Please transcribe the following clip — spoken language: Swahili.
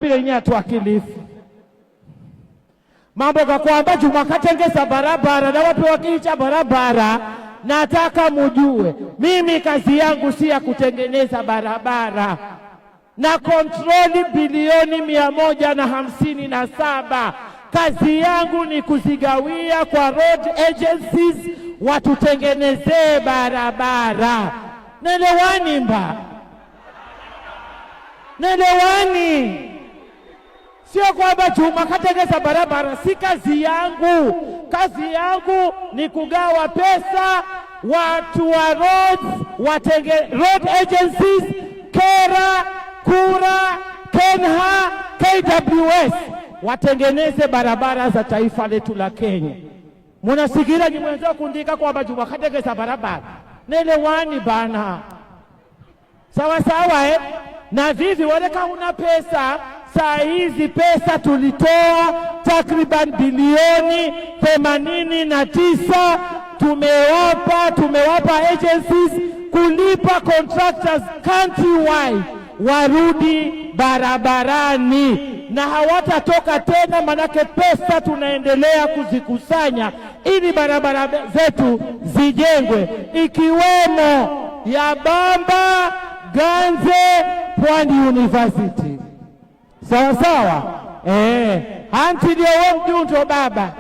Vile atuakilifu mambo gakwamba Juma katengeza barabara na wapi wakiicha barabara. Nataka mujue mimi kazi yangu si ya kutengeneza barabara na kontroli bilioni 157. Kazi yangu ni kuzigawia kwa road agencies watutengenezee barabara. Nelewani mba nelewani? Sio kwamba Juma katengeza barabara, si kazi yangu. Kazi yangu ni kugawa pesa watu wa roads, watenge road agencies, KERA, KURA, KENHA, KWS watengeneze barabara za taifa letu la Kenya. Munasikira ni mwenzao kundika kwamba Juma katengeza barabara, nelewani bana, sawa sawa eh? Na vivi waleka una pesa saa hizi pesa tulitoa takriban bilioni 89, tumewapa agencies kulipa contractors countrywide warudi barabarani na hawatatoka tena, manake pesa tunaendelea kuzikusanya ili barabara zetu zijengwe, ikiwemo ya Bamba Ganze Pwani University. Sawa sawa, eh, hanti ndio we mdundo baba.